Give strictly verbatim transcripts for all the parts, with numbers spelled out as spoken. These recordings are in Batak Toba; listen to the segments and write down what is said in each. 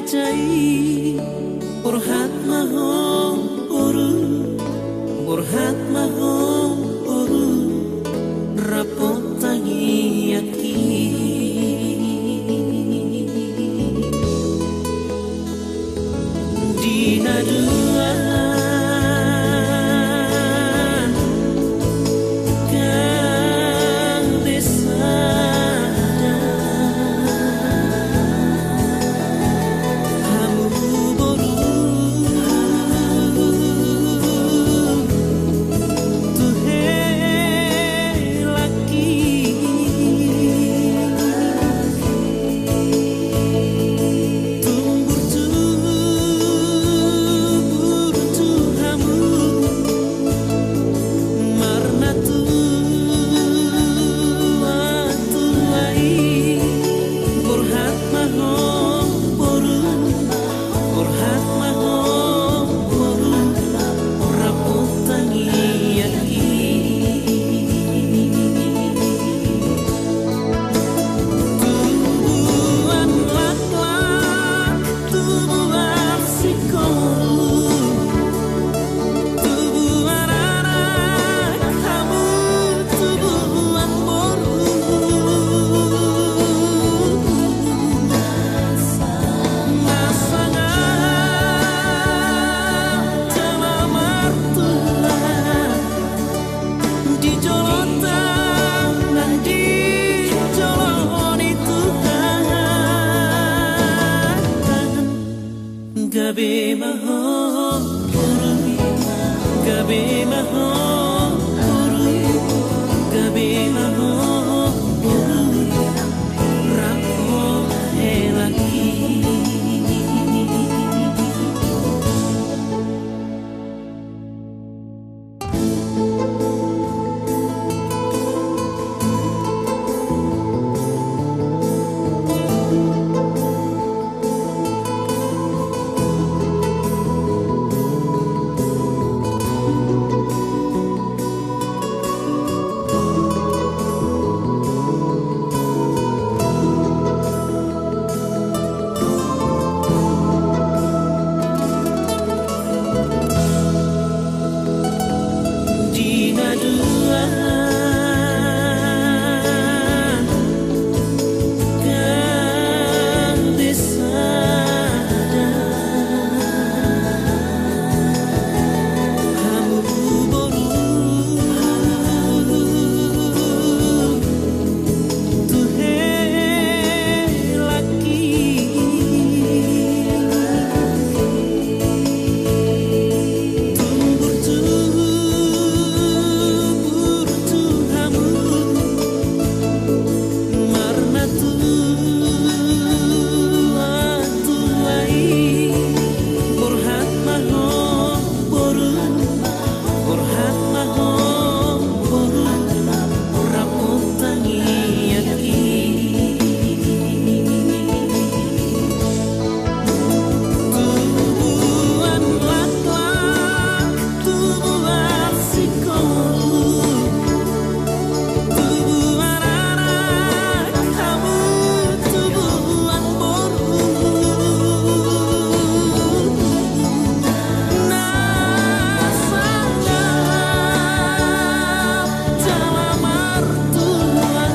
Sai borhat ma ho boru, borhat ma ho boru, rap tangiangki. Di na dua gabe sada, hamu boru tu helangki. Tumbur tumbur tu hamu marnatua tua i, borhat ma ho boru, borhat ma ho boru, rap tangiangki. Tubuan laklak, tubuan singkop, tubuan anak, hamu tubuan boru. Na sangap jala martua di jolonta nang di jolo ni Tuhan. Gabe ma ho boru, gabe ma ho boru, gabe ma ho boru, rap helangki. Di na dua gabe sada, hamu boru tu helangki. Tumbur tumbur tu hamu marnatua tua i, borhat ma ho boru, borhat ma ho boru, rap tangiangki. Tubuan laklak, tubuan singkop, tubuan anak, hamu tubuan boru. Na sangap jala martua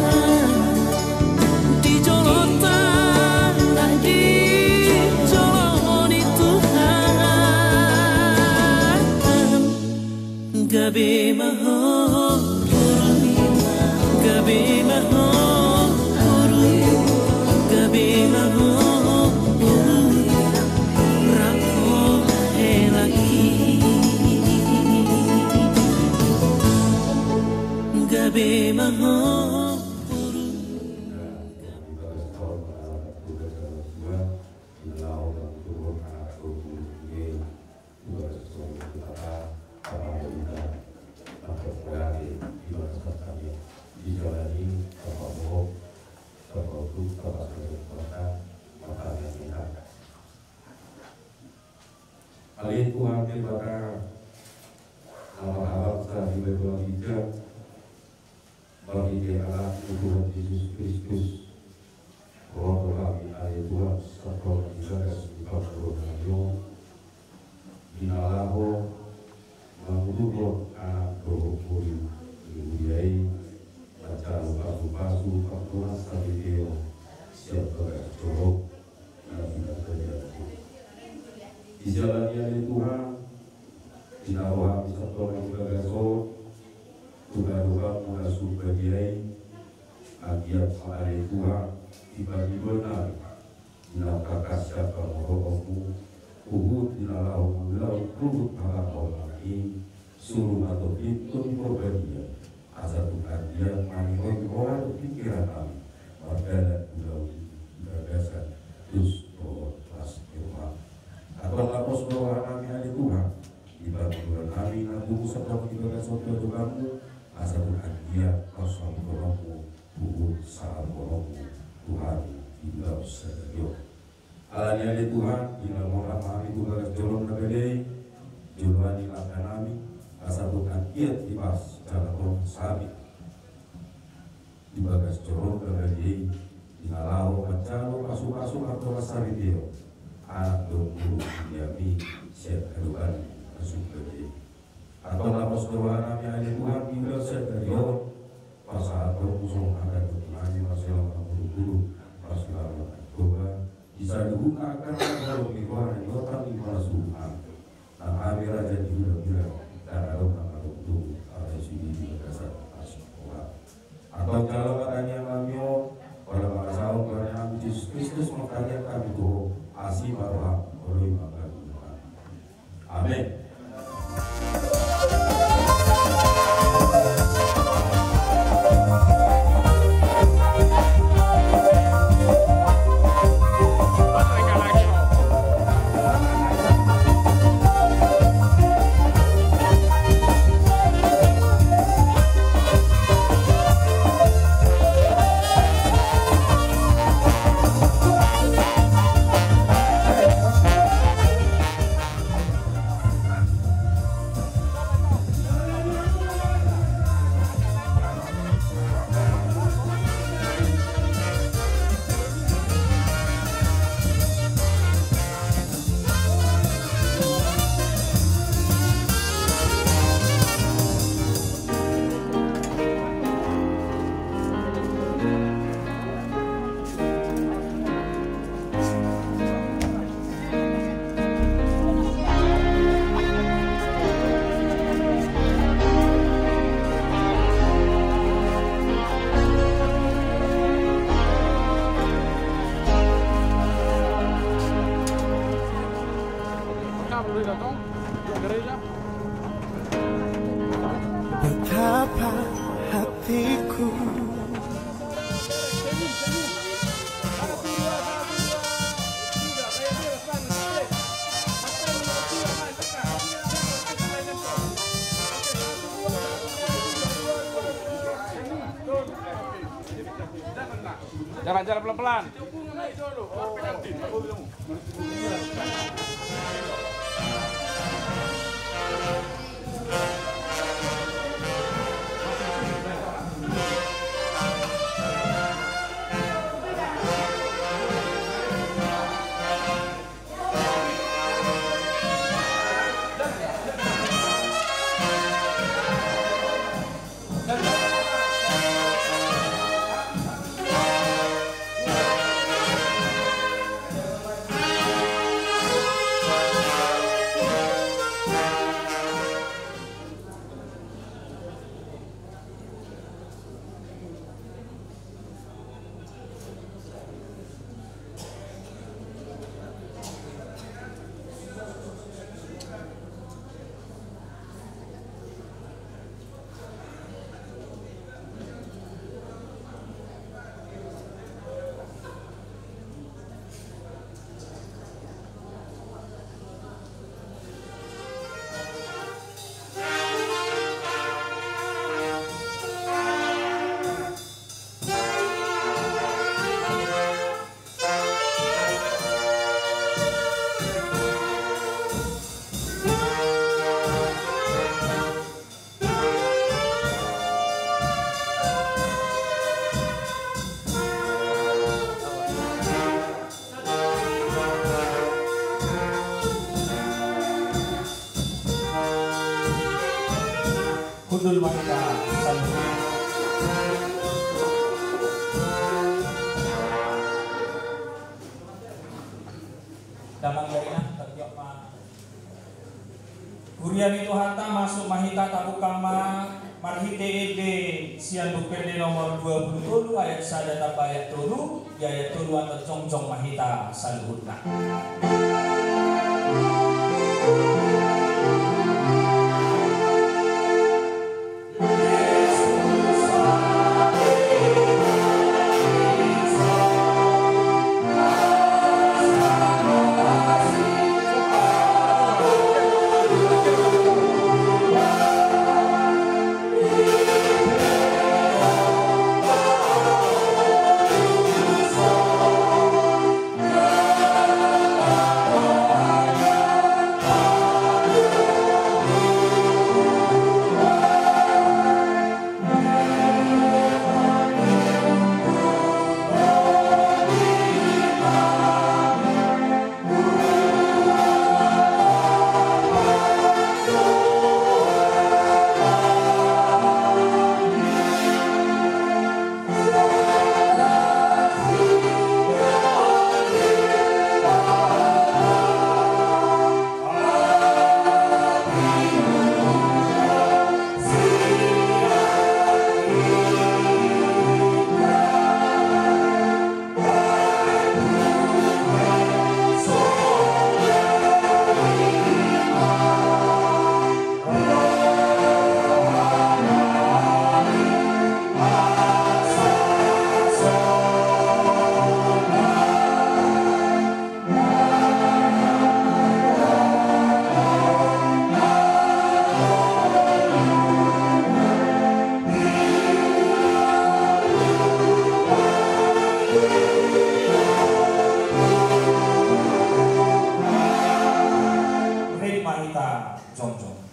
di jolonta nang di jolo ni Tuhan. Gabe ma ho boru, gabe ma ho boru, gabe ma ho boru, rap helangki. Gabe ma ho boru. Ale Tuhan Debata, na marhabangsa di bagabaga ginjang, marhite Anakmu Tuhan Jesus Kristus, ro do hami, ale Tuhan, sangkap Di bagas ni parboruon nami on, di na laho mangudukhon anak dohot boru ni huria i, manjalo pasupasu partunas saripeon sian bagas joro na pinarbadia. Di jala ni ale Tuhan, di na ro hami satonga di bagas on tu adopanmu na sumbadia i, anggiat ma ale Tuhan di pangidoan nami, di na tangkas sian pangorohonmu, huhut di na laho mangulahon ruhut habatahonanmi, suru ma Tondi Parbadia, asa tung anggiat mangihuthon roha dohot pingkiran nami mardalan ulaon i di bagasan dos dohot las ni roham. Antong na pos do roha nami ale Tuhan, di pangidoan nami na pungu satonga di bagas on tu adopanmu, asa tung anggiat parsaulonmu huhut sahalmononmu tu hami di ulaon sadari on. Alani i ale Tuhan, di na mangulahon hami tu bagas joro na badia i, joloan ni langka nami, asa tung anggiat dipasahat Ho hami di bagas joro na badia i, di na laho manjalo pasupasu partunas saripeon anak dohot boru ni huriami sian adopanmu na sumbadia i. Antong na pos do roha nami ale Tuhan di ulaon sadari on, pasahat Ho songon hata ni Tuhan i, marsilang na buruburu, marsilang na toba, di saluhutna angka na mangalo ni roha na niotam i, marsuhut hami. Nang hami raja ni hulahula, ndang adong na manungtungtu, alai sude di bagasan asi ni Tuhan. Antong jalo ma tangiang nami on, olo ma na saut Tuhan nami Jesus Kristus mangkariak hami tu Ho, asi ma roham, oloi ma panggual nami. Amen. Betapa hatiku. Jalan, jalan pelan-pelan. Mari kita sambut. Damang dari nang terjawab, Pak. Huria ni Tuhanta, masuk ma hita, tabungkam ma marhite ende sian Buku Ende nomor dua puluh tolu ayat sada tamba ayat tolu, di ayat tolu atas jongjong ma hita saluhutna. Rap ma hita jongjong.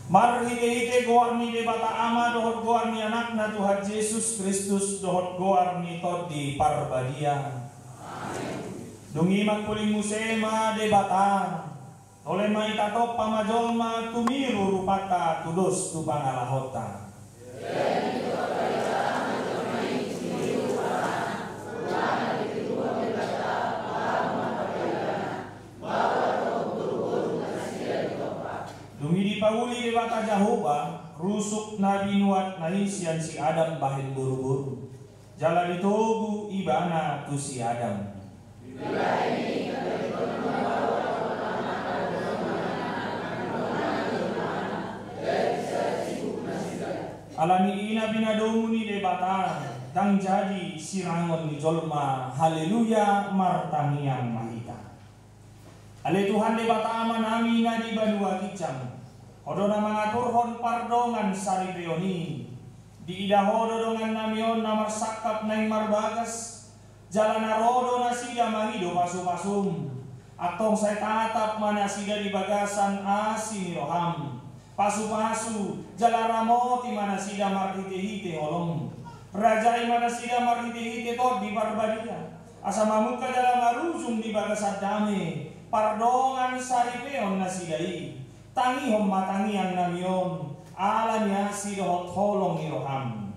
Marhitehite goar ni Debata Ama dohot goar ni Anakna Tuhan Jesus Kristus dohot goar ni Tondi Parbadia. Dung i mangkuling muse ma Debata, tole ma hita tong pamajolma tumiru rupanta tudos tu pangalahonta. Dung i dipauli Debata Jahowa rusuk na binuatna i sian si Adam bahen boruboru, jala ditogu ibana tu si Adam. Alani i na pinadomu ni Debata, ndang jadi sirangon ni jolma. Haleluya, martangiang ma hita. Ale Tuhan Debata Amanami na di banua ginjang, Ho do na mangaturhon pardongan saripeon i. Diida Ho do dongannami on na marsangkap naeng marbagas, jala na ro do nasida mangido pasupasum. Antong sai tatap ma nasida di bagasan asi ni roham. Pasupasu jala ramoti ma nasida marhitehite holong. Rajai ma nasida marhitehite Tondi Parbadia, asa mamungka jala marujung di bagasan dame pardongan saripeon nasida i. Tangihon ma tangiangnami on, ala ni asi dohot holong ni roham.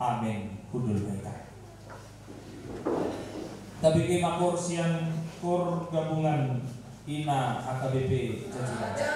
Amen. Hundul ma hita. Tabege ma koor sian koor gabungan Ina H K B P Cacilacak.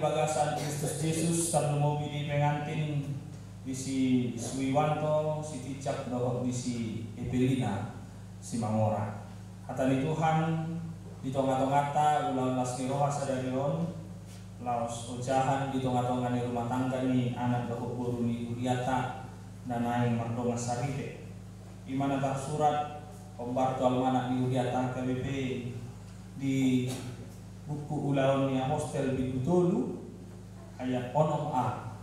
Bagasan Kristus Jesus, tarlumobi di pengantin, di si Suiwanto, si Ticak dohot di si Evelina Simangora. Hata ni Tuhan di tonga-tonganta, ulaon las ni roha sadari on, laos ojahan di tonga-tonga ni rumah tangga ni anak dohot boru ni huriata na naeng mardongan saripe. I ma na tarsurat hombar tu almanak ni huriata H K B P di buku Ulaon ni Apostel bindu tolu ayat onom a.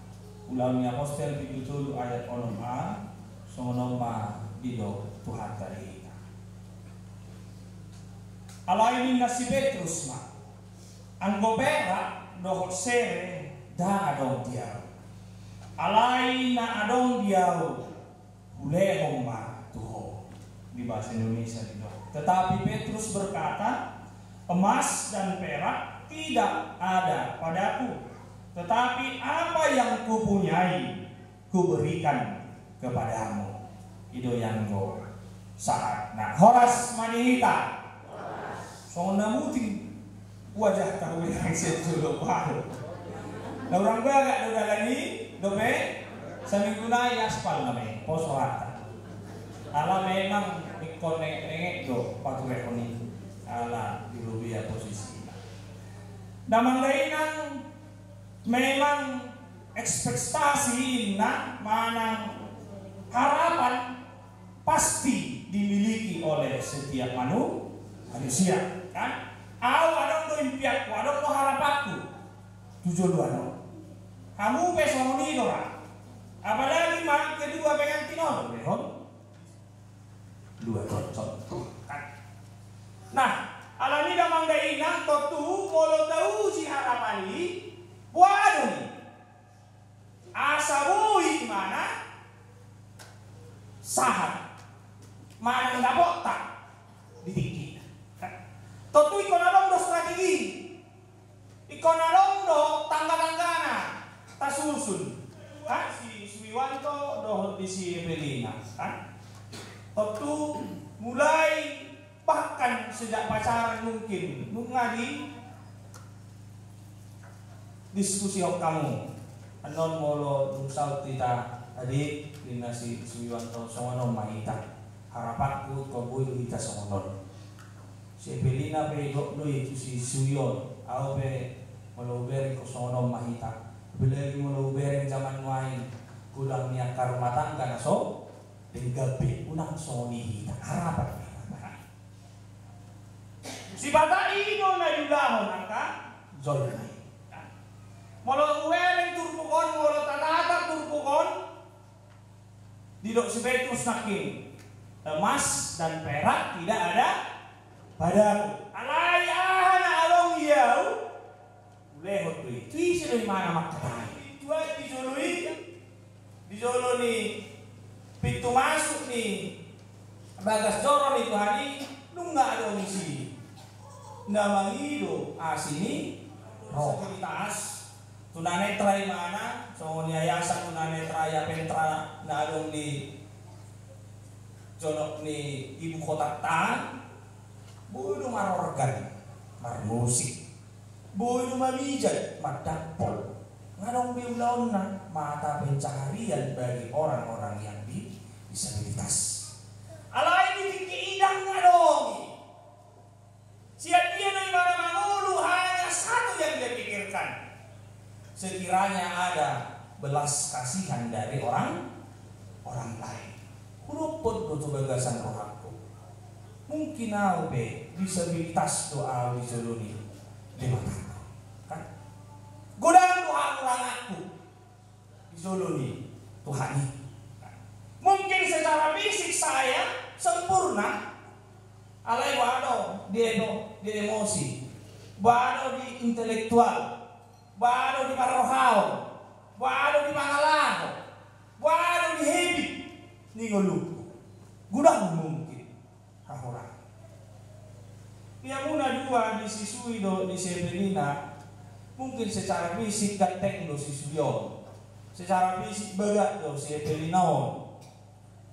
Ulaon ni Apostel bindu tolu ayat onom a. Songon on ma didok Tuhanta di hita. Alai ninna si Petrus ma, anggo perak dohot sere ndang adong di ahu. Alai na adong di ahu, hulehon ma tu ho. Di bahasa Indonesia didok. Tetapi Petrus berkata, emas dan perak tidak ada padaku, tetapi apa yang kupunyai kuberikan kepadamu. I do i anggo sahatna. Horas ma di hita. Songon na muting wajahta, ulang sian jolo baru. Na hurang bagak do dalan i, dope saminggu nai aspal na me pos rohanta. Ala memang ingkon nenget-nenget do paturehon i. Ala di lobia posisi. Damang dainang, memang ekspektasi inna manang harapan pasti dimiliki oleh setiap manu-, manusia, kan? Au adong do impianku, adong do harapanku tu joloan on. Hamu pe songon i do ra. Apalagi ma kedua pengantin on, lehon dua cocok. Nah, alani damang dainang, tontu molo tauji harapan i, boha do i? Asa boi manang sahat manang dapotta di tingkina. Tontu ingkon adong do strategi. Ingkon adong do tangga-tanggana tasusun. Kan si Suiwanto dohot di si Evelina, kan? Tontu mulai bahkan sejak pacaran mungkin nunga di diskusi hamu. Annon molo dung saut hita, adik, ninna si Suiwanto, songon on ma hita. Harapanku ingkon boi do hita songon on. Si Evelina pe didok do i tu si Suion, au pe molo hubereng ingkon songon on ma hita. Apalagi molo hubereng jaman nuaeng, godang ni angka rumah tangga na so denggan be, unang songon i hita. Harapan, harapan. Sipata i do na diulahon angka jolma i. Molo hubereng turpuk on, molo tatata turpuk on, didok si Petrus nangkin, emas dan perak tidak ada padaku. Alai aha na adong di ahu, hulehon do i. Tu ise do imana mangkatai? Tuat di jolo i, di jolo ni pintu masuk ni bagas joro ni Tuhan i, nunga adong isi na mangido asi ni roha. Stabilitas. Tunanetra imana, songon ni yayasan Tunanetra Yapentra na adong di jonok ni ibu kota ta, boi do marorgan, marmusik, boi do mamijat, mandampol. Nga adong be ulaonna, mata pencaharian bagi orang-orang yang di disabilitas. Alai di tingki i ndang adong i. Sian dia do imana mangolu, hanya satu yang dia pikirkan. Sekiranya ada belas kasihan dari orang, orang lain. Hudokkon do tu bagasan rohangku. Mungkin au pe disabilitas do au di jolo ni Debata. Kan? Godang do hahuranganku di jolo ni Tuhan i. Mungkin secara fisik saya sempurna, alai boha do di emo-, di emosi, boha do di intelektual, boha do di parrohaon, boha do di pangalaho, boha do di habit ni ngolungku. Godang mungkin hahurangan. Ia muna dua di si Sui dohot di si Evelina, mungkin secara fisik ganteng do si Sui on. Secara fisik bagak do si Evelina on.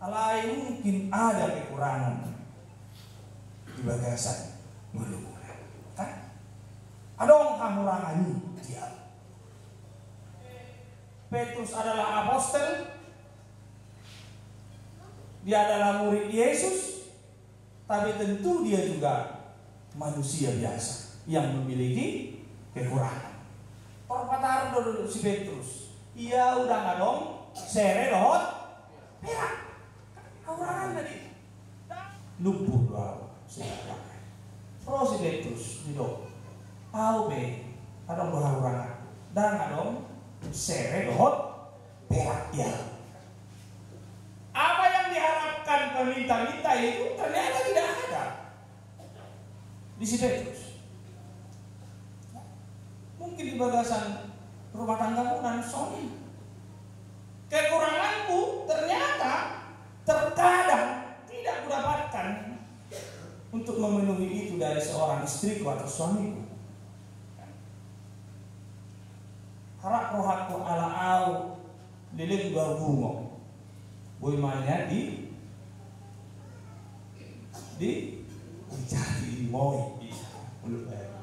Alai mungkin ada kekurangan di bagasan ngoluna. Kan? Adong hahurangan i dia. Petrus adalah apostel, dia adalah murid Yesus, tapi tentu dia juga manusia biasa yang memiliki kekurangan. Parpataro do si Petrus, ia ndang adong sere dohot perak. Hauranganna di. Lumpuh do au. Ro si Petrus didok, au pe adong do haurangan, ndang adong sere dohot perak. Ya. Apa yang diharapkan peminta-minta itu ternyata tidak ada di si Petrus. Mungkin di bagasan rumah tanggamu na songon i. Kekuranganku ternyata terkadang tidak kudapatkan untuk memenuhi itu dari seorang istriku atau suamiku. Harap rohangku ala au leleng dua bungo. Boi ma nian di, di, di jadi di moi. Mulut baik.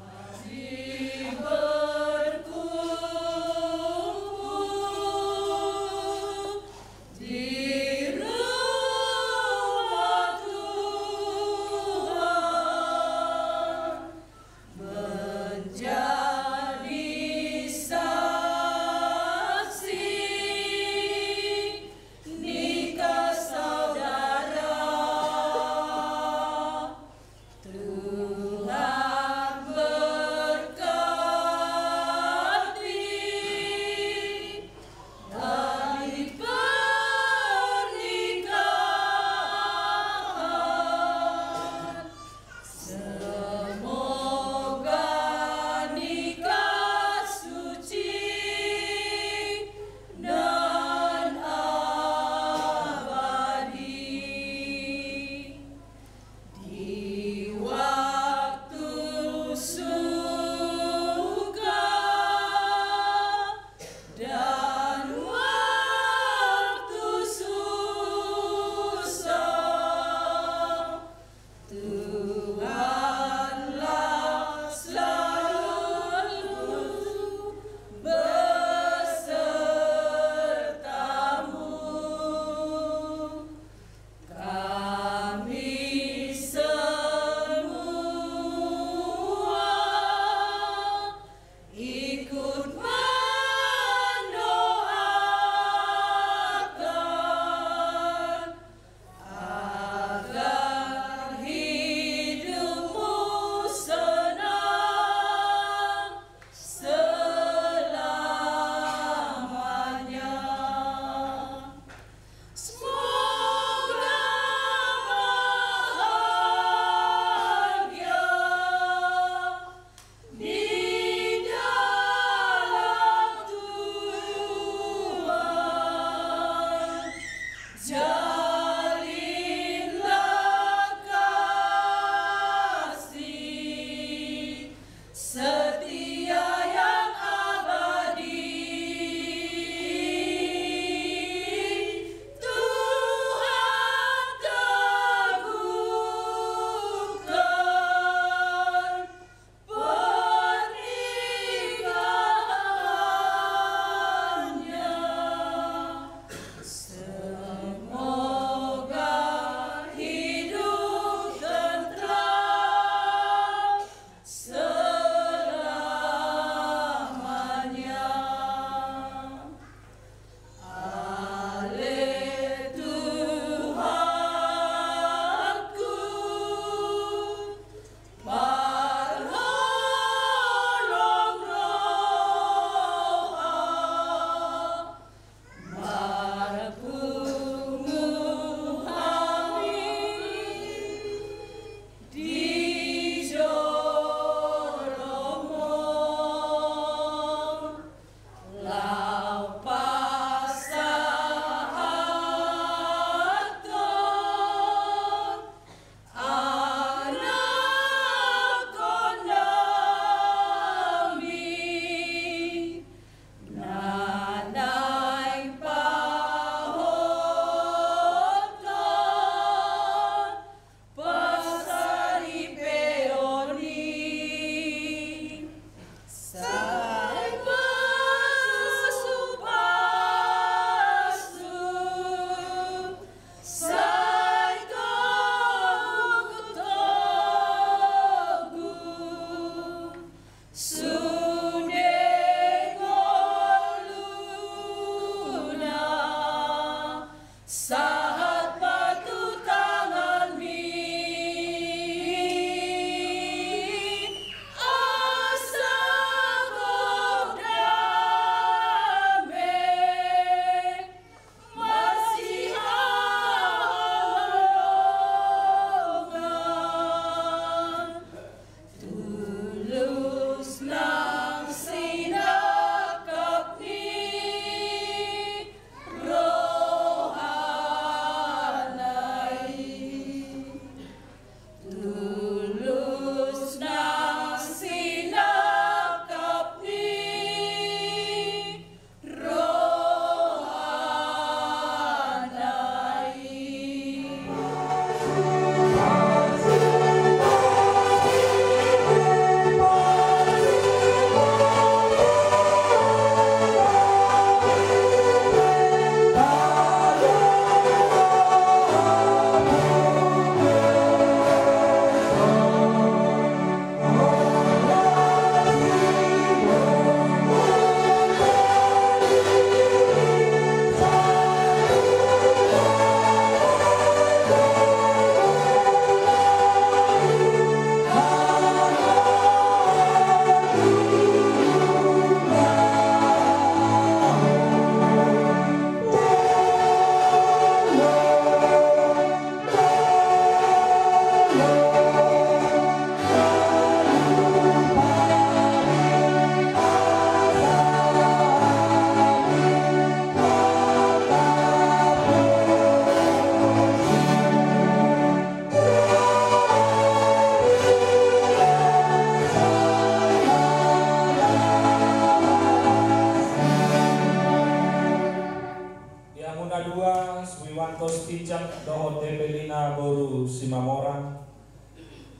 Kosticak dohot Evelina boru Simamora.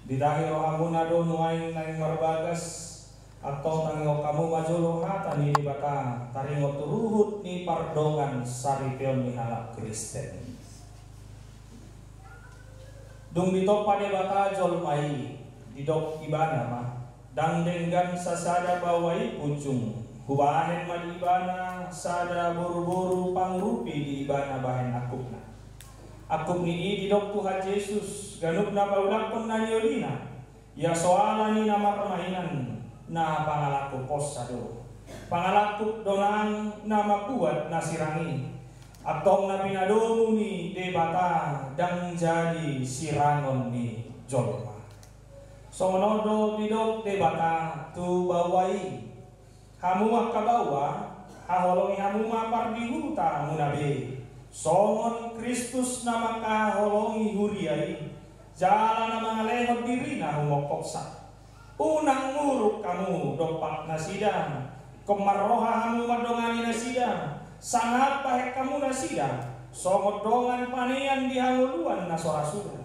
Ditahi rohamuna do nuaeng naeng marbagas. Antong tangihon hamu ma jolo hata ni Debata taringot tu ruhut ni pardongan saripeon ni halak Kristen. Dung ditompa Debata jolma i, didok Ibana ma, ndang denggan sasada baoa i punjung, hubahen ma di ibana sada boruboru pangurupi di ibana bahen angkupna. Angkup ni i didok Tuhan Jesus, ganup na paulakhon na niolina, ia so ala ni na marmainan, na pangalangkuponsa do. Pangalangkup do nang na mambuat na sirang i. Antong na pinadomu ni Debata ndang jadi sirangon ni jolma. Songon on do didok Debata tu baoa i. Hamu angka baoa, haholongi hamu ma pardihutamuna be. Songon Kristus na mangkaholongi huria i, jala na mangalehon dirina humongkopsa. Unang muruk hamu dompak nasida, ingkon marroha hamu mandongani nasida, sangap bahen hamu nasida, songon dongan panean di hangoluan na so ra suda.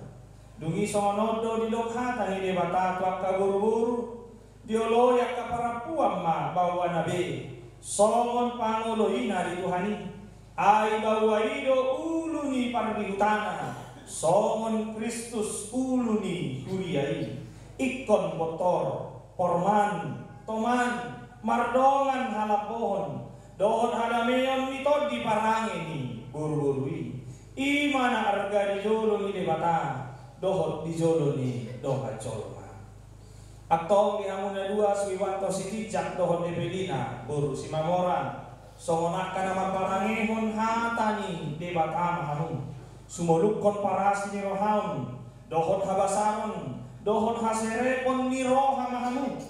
Dung i songon on do didok hata ni Debata tu angka boruboru, dioloi angka parampuan ma baoana be, songon pangoloina di Tuhan i. Ai baoa i do ulu ni pardihutana, songon Kristus ulu ni huria i. Ingkon bontor, porman, toman, mardongan halambohon, dohot hadameon ni tondi parange ni boruboru i. I ma na arga di jolo ni Debata, dohot di jolo ni dongan jolma. Antong di hamu na dua, Suiwanto Sitinjak dohot Evelina boru Simamora, songon angka na mamparangehon hata ni Debata ma hamu. Sumolukhon parasi ni rohaon, dohot habasaron, dohot haserepon ni roha ma hamu.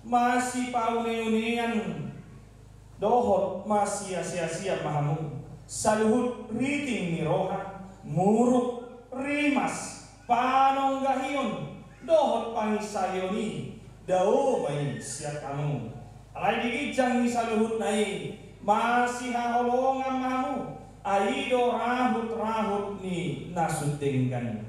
Masipauneunean dohot masiasiasian ma hamu. Saluhut riting ni roha, muruk, rimas, panonggahion, dohot panginsaion i, dao ma i sian hamu. Alai di ginjang ni saluhutna i, masihaholongan ma hamu, ai i do rahutrahut ni na sun denggan.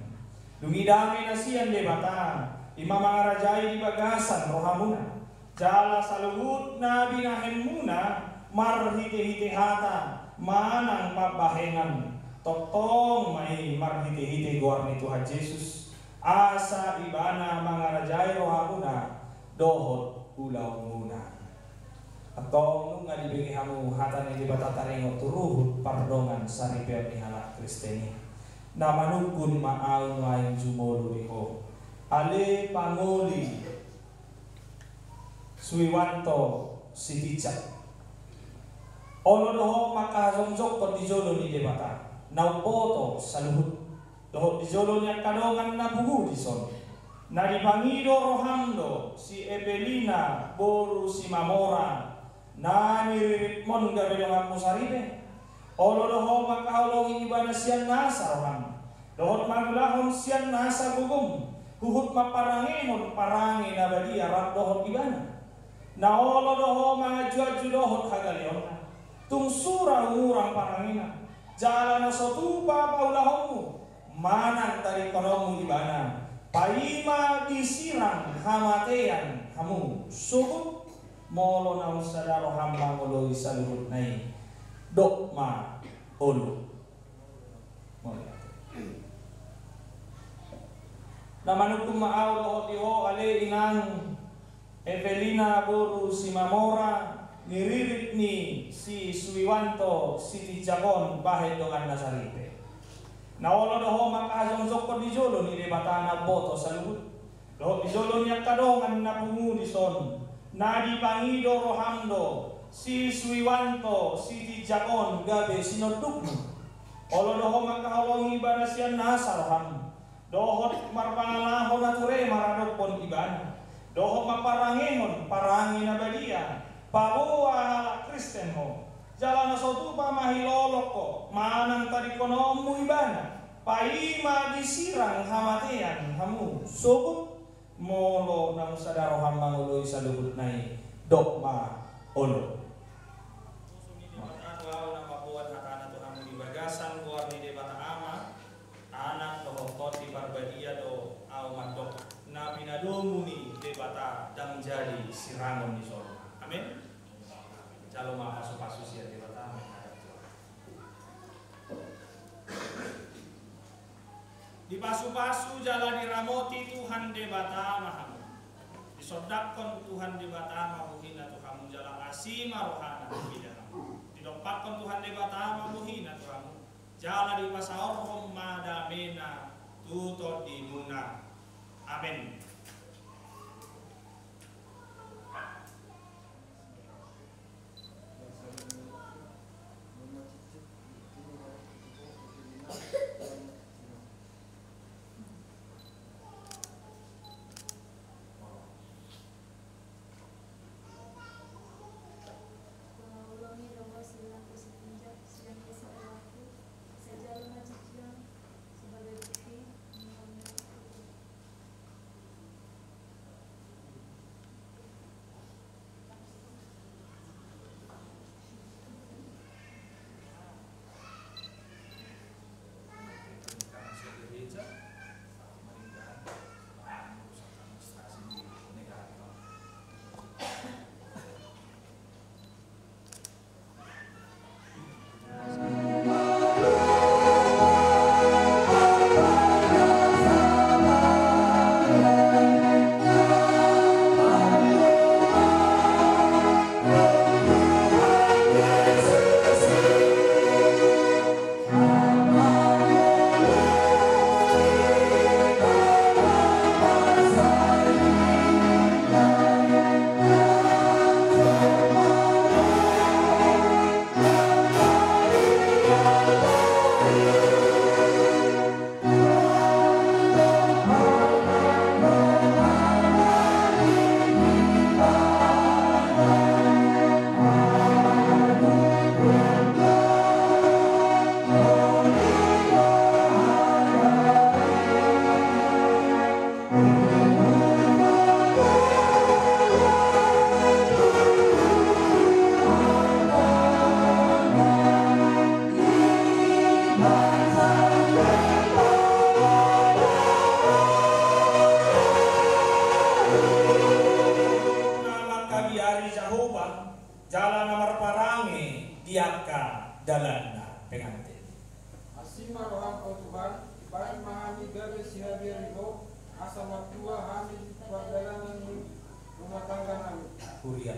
Dung i dame na sian Debata, i ma mangarajai di bagasan rohamuna. Jala saluhut na binahenmuna marhitehite hata manang pambahenan, tongtong ma i marhitehite goar ni Tuhan Jesus, asa Ibana mangarajai rohamuna dohot ulaonmuna. Antong nunga dibege hamu hata ni Debata taringot tu ruhut pardongan saripeon ni halak Kristen i. Na manungkun ma ahu nuaeng jumolo di ho, ale pangoli Suiwanto Sitinjak. Olo do ho mangkajongjongkon di jolo ni Debata na umboto saluhut, dohot di jolo ni angka dongan na pungu dison. Na dipangido roham do si Evelina boru Simamora, na niriritmon gabe donganmu saripe. Olo do ho mangkaholongi ibana sian nasa roham, dohot mangulahon sian nasa gogom, huhut mamparangehon parange na badia rap dohot ibana. Na olo do ho manganjuanju dohot hagaleonna, tung sura hurang parangena, jala na so tupa paulahonmu manang tadingkononmu ibana, paima disirang hamatean hamu sogot. Molo naung sada roham mangoloi saluhutna i, dok ma olo. Na manungkun ma ahu dohot di ho ale inang Evelina boru Simamora, niririt ni si Suiwanto Sitinjak on bahen donganna saripe. Na olo do ho mangkajongjongkon di jolo ni Debata na umboto saluhut, dohot di jolo ni angka dongan na pungu dison, na dipangido roham do si Suiwanto Sitinjak on gabe sinondukmu. Olo do ho mangkaholongi ibana sian nasa roham, dohot marpangalaho na ture maradophon ibana, dohot mamparangehon parange na badia, paboa halak Kristen ho, jala na so tupa mahilolong ho manang tadingkononmu ibana, paima disirang hamatean hamu sogot. Molo naung sada roham mangoloi saluhutna i, dok ma olo. Ahu na mamboan hatana tu hamu di bagasan goar ni Debata Ama, sirangon ni sorga. Amin. Jalo ma pasu-pasu sian Debata. Amin. Hadap Tuhan. Dipasu-pasu jala diramoti Tuhan Debata ma hamu. Disondangkon Tuhan Debata ma bohina tu hamu jala asi ma rohana mamillit hamu. Didompakkon Tuhan Debata ma bohina tu hamu jala dipasaorhon ma damena tu tondimuna. Amin. Mangkabiari Jahowa, jala na marparange di angka dalanna. Pengantin. Asi ma roham, o Tuhan, baen ma hami gabe sihabiari Ho, asa martua hami di pardalananMu rumah tangga nami. Huria.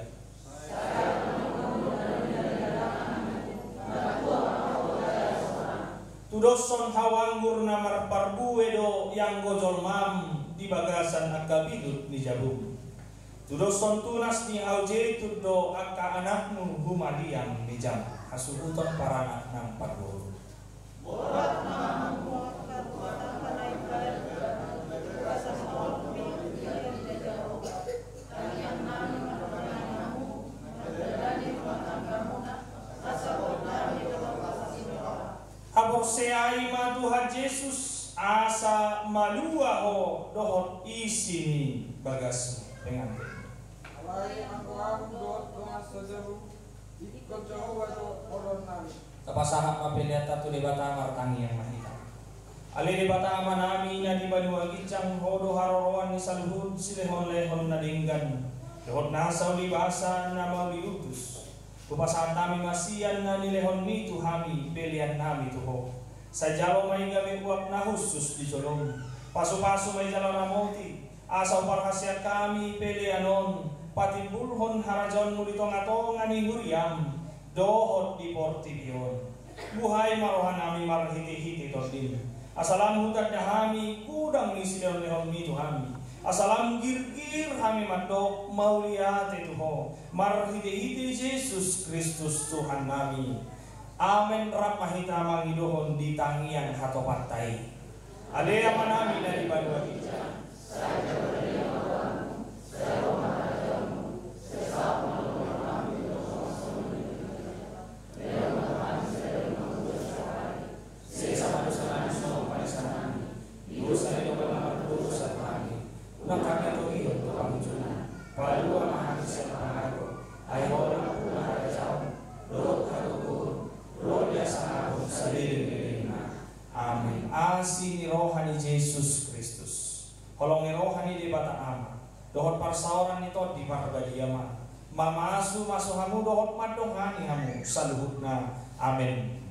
Tudoshon hau anggur na marparbue do ianggo jolmam di bagasan angka bidut ni jabum. Tudoshon tunas ni hau jeitun do angka anakmu humaliang ni jama hasuhuton paranak nang parboru. Haporseai ma Tuhan Jesus, asa malua ho dohot isi ni bagasmu. Pengantin. Alai anggo ahu dohot dongan sajabu, ingkon Jahowa do holongnami. Tapasahat ma peleanta tu Debata, martangiang ma hita. Ale Debata Amanami na di banua ginjang, Ho do haroroan ni saluhut silehonlehon na denggan dohot nasa ulibasa na mauliutus. Hupasahat hami ma sian na nilehonMi tu hami peleannami tu Ho. Sai jalo ma i gabe uap na hushus di jolom. Pasupasu ma i jala ramoti, asa huparhaseang hami pelean on patimbulhon harajaonMu di tongatonga ni huriaM dohot di portibi on. Buhai ma rohanami marhitehite TondiM, asa lam hutanda hami godang ni silehonlehonMi tu hami, asa lam girgir hami mandok mauliate tu Ho, marhitehite Jesus Kristus Tuhannami. Amen. Rap ma hita mangidohon di tangiang hatopanta i. Ale Amanami na di banua ginjang. Unang hami togihon tu pangunjunan. Palua ma hami sian pangago. Ai Ho do nampuna harajaon dohot hatoguon dohot hasangapon saleleng ni lelengna. Amen. Asi ni roha ni Jesus Kristus, holong ni roha ni Debata Ama, dohot parsaoran ni Tondi Parbadia ma mamasumasu hamu dohot mandongani hamu saluhutna. Amen.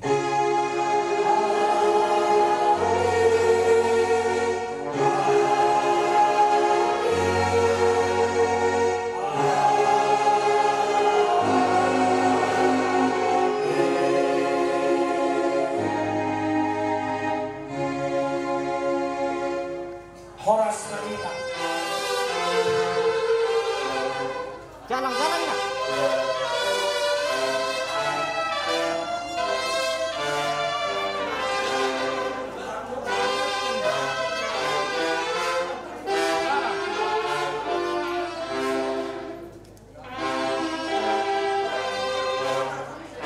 Horas ma di hita. Jalang, jalang, ya.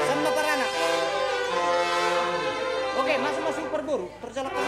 Sama paranak. Oke, masuk-masuk perboru, perjalanan.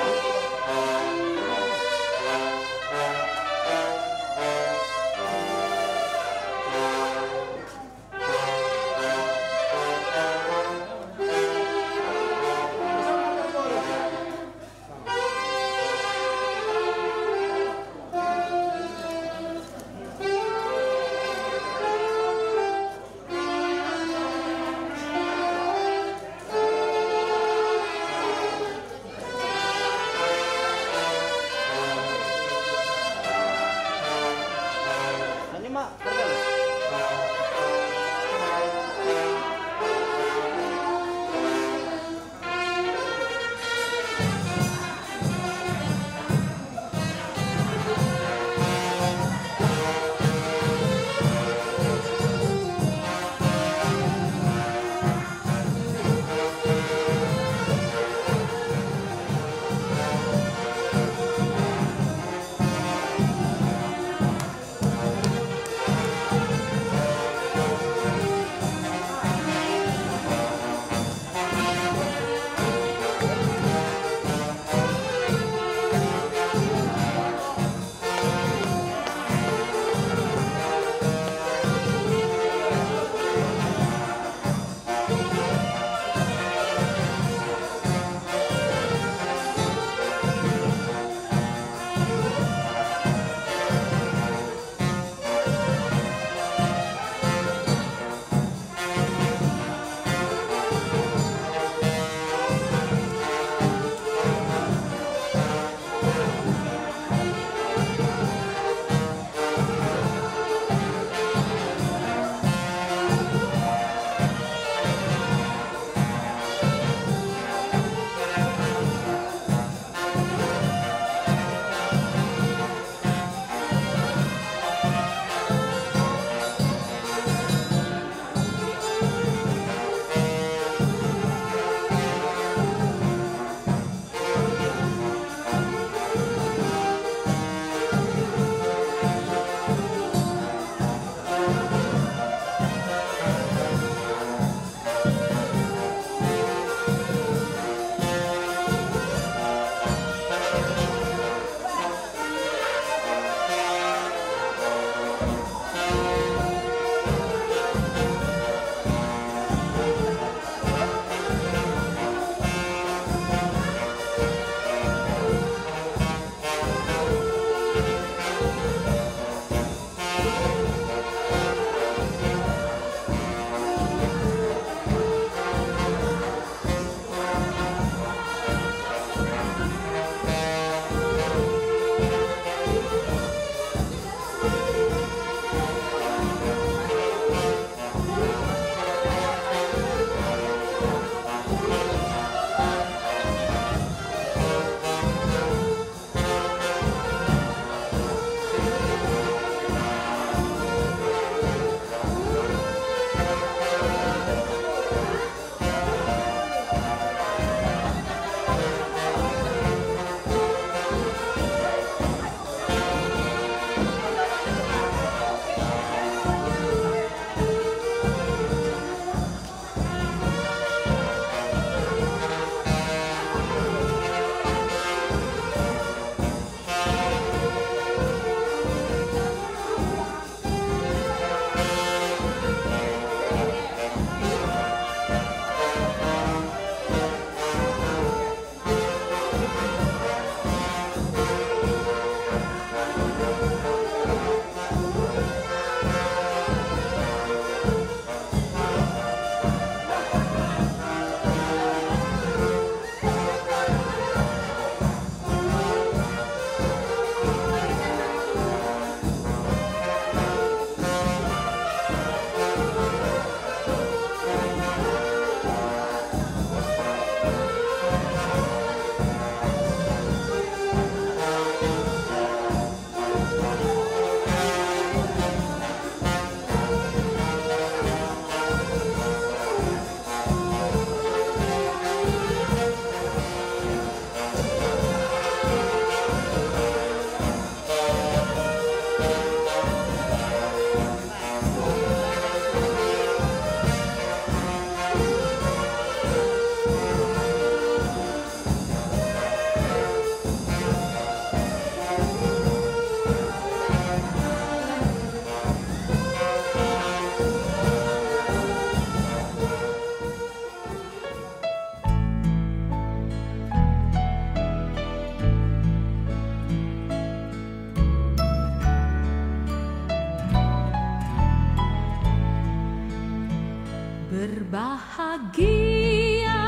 Bahagia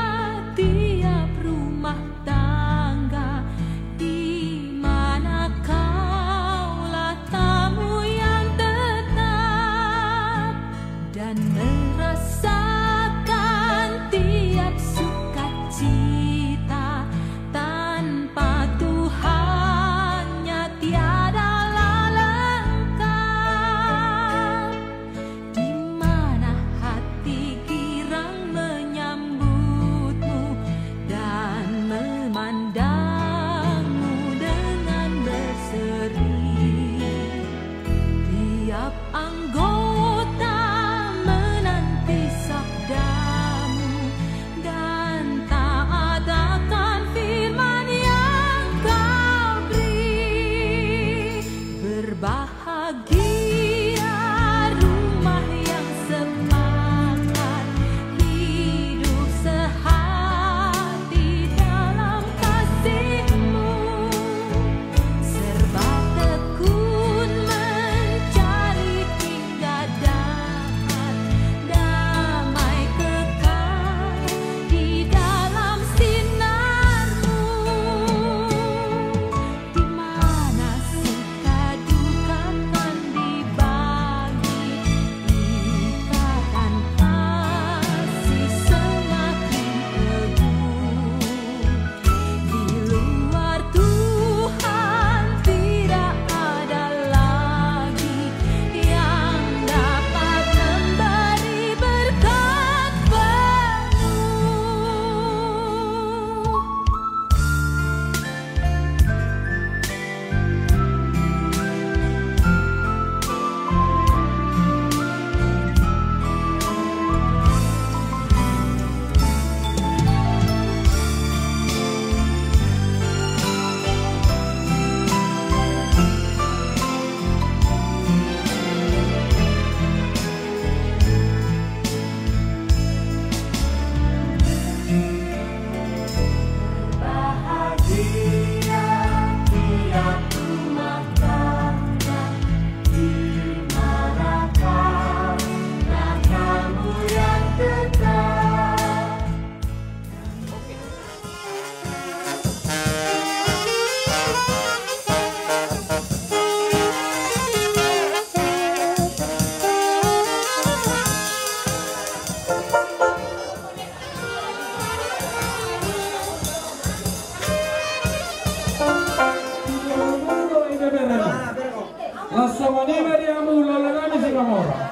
tiap rumah tangga di mana kaulah tamu yang tetap dan merasakan tiap sukacita. Tanpa Tuhannya tiadalah lengkap. Di mana hati girang menyambutmu dan memandangmu dengan berseri. Tiap anggota menanti sabdamu dan taat akan firman yang kau beri. Berbahagia rumah yang sepakat hidup sehati dalam kasihmu. Serba tekun mencari hingga dapat damai kekal di dalam sinarmu. Di mana suka duka kan dibagi, ikatan kasih semakin teguh. Di luar Tuhan tidak ada lagi yang dapat memberi berkat penuh. Bahagia tiap rumah tangga di mana kaulah tamu yang tetap. Laos songon i ma di hamu hulahula nami Situmorang.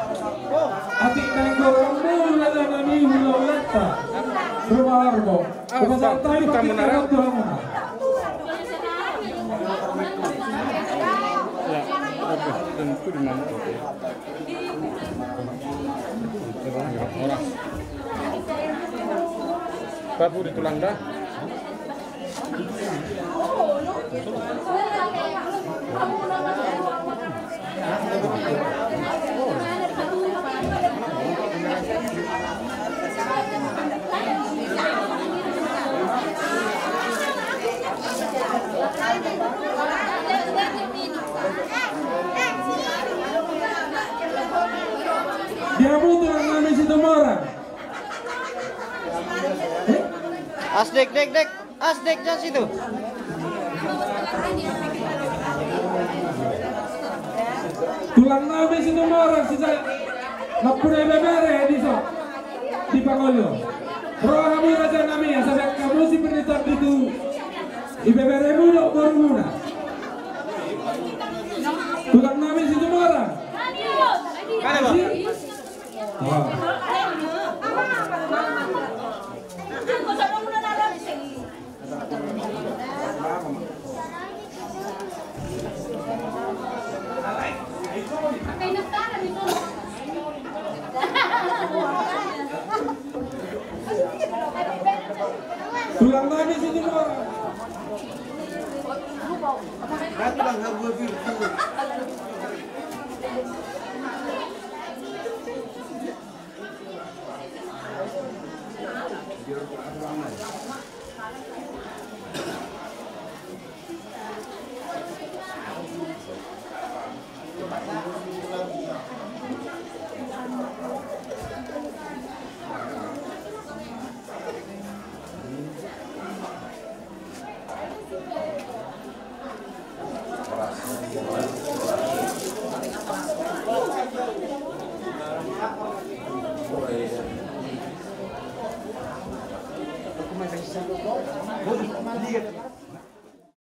Atik naeng goarmu hulahula nami hulahulanta Ruma Horbo. Hupasahat hami partingkian on tu hamuna. Papu di tulang da. Dia butuh nami Situmorang. Eh? Asdek, dek, dek. Asdek, jas itu. Tulang nami Situmorang, sisa nampuna ibebere dison di pangoli on. Ro hamu raja nami, asa baen hamu si pernikahan itu ibeberemu dohot borumuna. Tulang nami Situmorang. Asik. Wah. Tulang nami Situmorang.